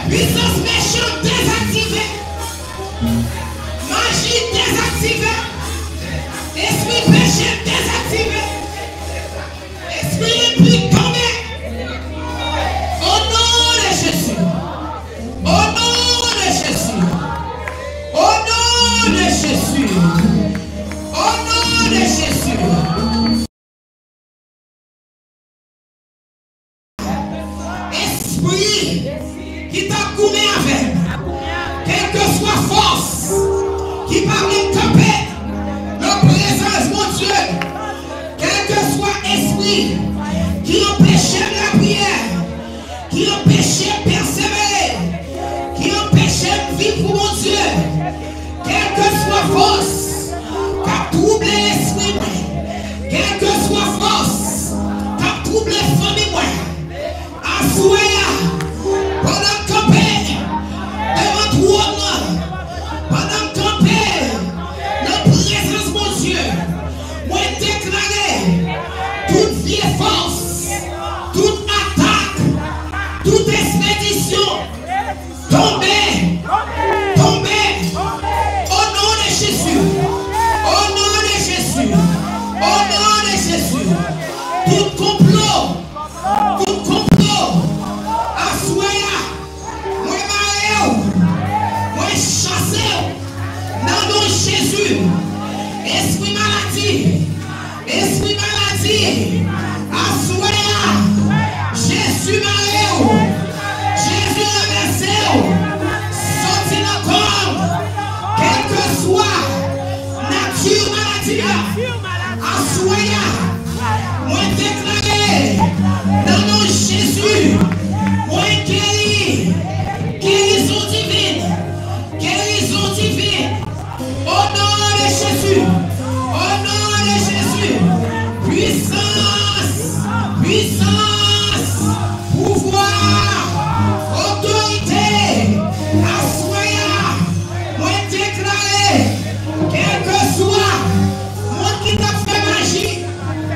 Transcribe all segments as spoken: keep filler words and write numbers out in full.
Pwisans mechan dezaktive. Maji dezaktive. Espri peche dezaktive. Espri enpi tonbe. O non de Jezi. O non de Jezi. O non de Jezi. O non de Jezi. Espri ki t ap goumen avè m, kèlkeswa fòs ki pa vle kanpe nan prezans Bondye, kèlkeswa espri ki anpeche m lapriyè, ki anpeche m pèsevere, ki anpeche m viv pou Bondye, kèlkeswa fòs k ap twouble lespri mwen, kèlkeswa fòs k ap twouble fanmi mwen, aswè a, pandan m kanpe devan twòn nan, pandan m kanpe nan prezans Bondye, mwen deklare tout vye fòs, tout atak, tout ekspedisyon tonbe, tonbe, o non de Jezi, o non de Jezi, o non de Jezi. Tout konplo, tout konplo, aswè a, mwen mare w, mwen chase w nan non Jezi. Espri maladi, espri maladi, aswè a, Jezi mare w, Jezi ranvèse w, soti nan kò m, kèlkeswa nati maladi a, aswè a, mwen deklare, nan non Jezi, mwen geri. Gerizon divin. Gerizon divin. O non de Jezi. O non de Jezi. Pwisans. Pwisans. Pouvwa. Otorite. Aswè a, mwen deklare, kèlkeswa moun ki t ap fè maji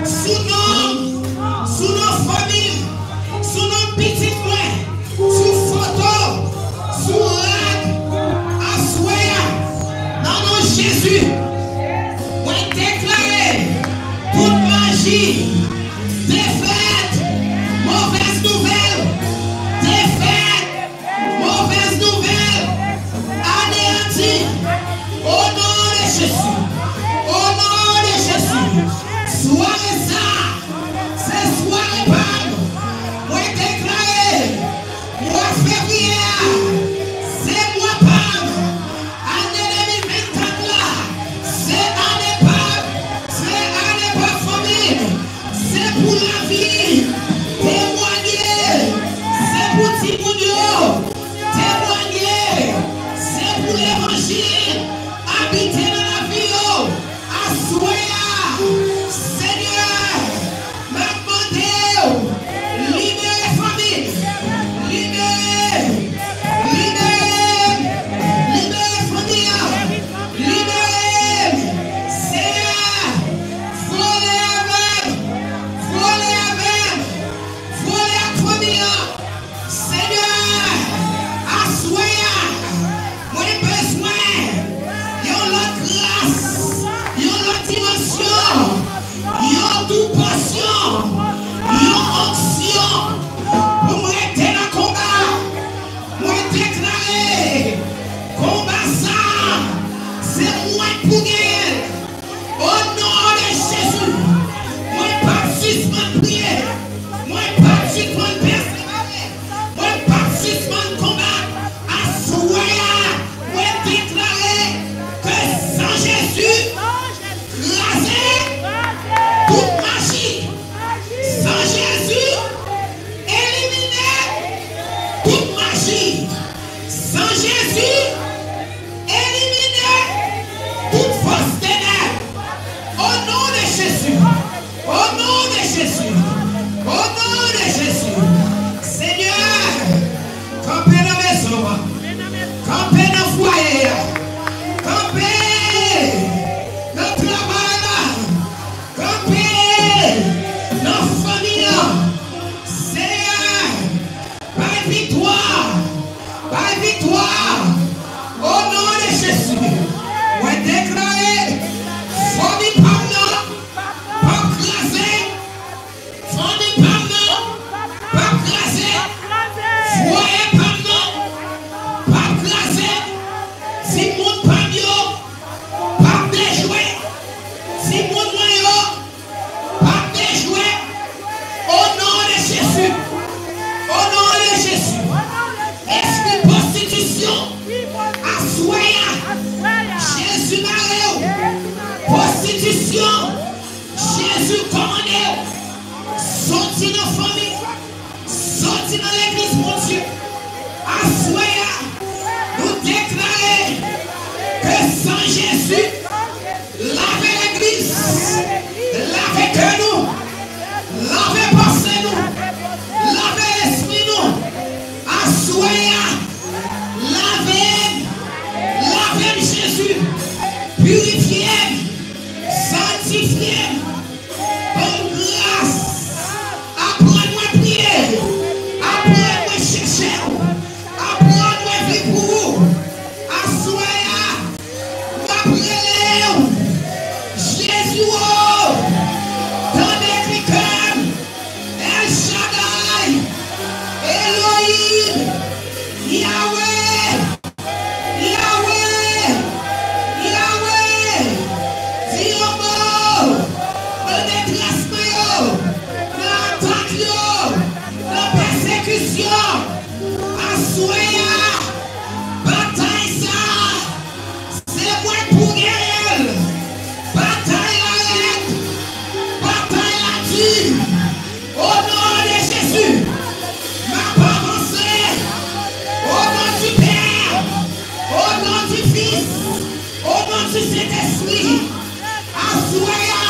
sou non m, sou non fanmi m, sou non pitit mwen, sou foto, sou rad, aswè a, nan non Jezi, mwen deklare tout maji, defèt, movèz nouvèl, defèt, movèz nouvèl, aneyanti, o non de Jezi, o non de Jezi. Sware sa, se sware pa m. Mwen deklare, mwa fevriye a, se mwa pa m. Ane de mil vennkat la, se ane pa m, se ane pa fanmi m. Se pou lavi temwanye, se pou timoun yo temwanye, se pou levanjil abite nan lavi yo. Aswè a, Senyè, m ap mande w, libere fanmi m, libere, libere, libere fanmi an, libere m, Senyè, vole avè m, vole avè m, vole ak fanmi an. Senyè, aswè a, mwen bezwen yon lòt gras, yon lòt dimansyon, yon doub pòsyon, yon onksyon pou m rete nan konba. Mwen deklare, konba sa a, se mwen k pou genyen l. O non de Jezi, mwen p ap sispann priye. Mwen p ap sispann pèsevere. Mwen p ap sispann konba. Aswè a, mwen deklare ke san Jezi, kraze tout maji. San Jezi, elimine tout maji. San Jezi, elimine tout fòs tenèb. O non de Jezi. O non de Jezi. O non de Jezi. Senyè, kanpe nan mezon an. Kanpe nan fwaye a. Kanpe nan travay la. Kanpe nan fanmi an. Senyè, bay viktwa viktwa. O non de Jezi, mwen deklare, fanmi pa m nan p ap kraze. Fanmi pa m nan p ap kraze. Fwaye pa m nan p ap kraze. Timoun pa m yo p ap dejwe. Timoun mwen yo p ap dejwe. O non de Jezi. O non de Jezi. Espri pwostitisyon, aswè a, Jezi mare w. Pwostitisyon, Jezi kòmande w. Soti nan fanmi. Soti nan legliz Bondye. Aswè a, nou deklare ke san Jezi lave legliz, lave kè nou, lave panse nou, lave lespri nou. Aswè a, lave m, lave m Jezi, pirifye m, sanktifye m. Ban m gras. Aprann mwen priye. Aprann mwen chèche w. Aprann mwen viv pou ou. Aswè a, m ap rele w. Jezi o, tande kri kè m. El Shaddai, Elohim, Yahweh. Yawe! Yawe! Di yon mo nan detrès mwen yo, nan atak yo, nan pèsekisyon. Aswè a, batay sa a, se mwen pou genyen l. Batay la rèd, batay la di. O non de Jezi, m ap avanse. O non di Pè, o non di Fis, o non di Sentespri. Aswè a,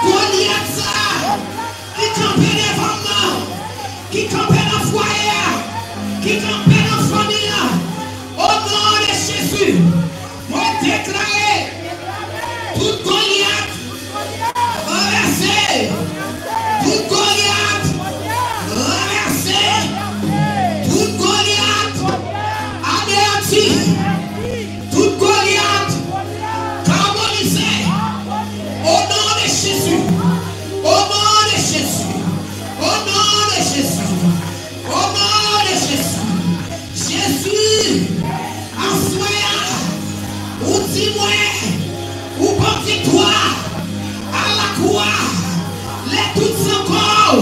Golyat sa a ki kanpe devan m nan, ki kanpe nan fwaye a, ki kanpe nan fanmi an, o non de Jezi, mwen deklare tout Golyat ranvèse. Tout Golyat ranvèse. Tout Golyat aneyanti. Tout Golyat karbonize. O non de Jezi. O non de Jezi. O non de Jezi. O non de Jezi. Jezi, aswè a, ou di mwen, ou ban m viktwa alakwa, lè tout san kò w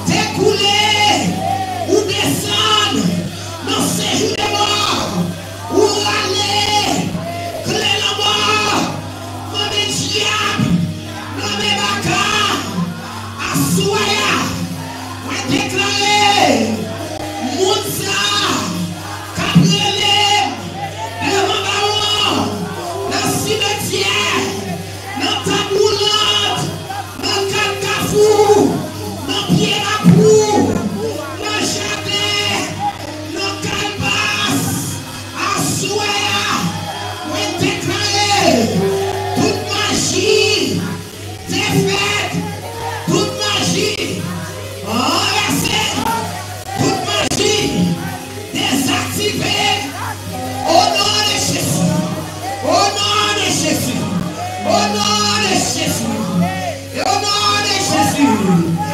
te koule, ou desann nan sejou de mò, ou rale kle lanmò nan men dyab, nan men baka. Aswè a, mwen deklare, moun sa a k ap rele m devan bawon, nan simetyè, nan tab woulant, nan kal kafou, nan pye lapou, nan jaden, nan kalbas, aswè a, mwen deklare tout maji defèt, tout maji ranvèse, tout maji dezaktive. O non de Jezi, o non de Jezi, o non de Jezi, o non de Jezi.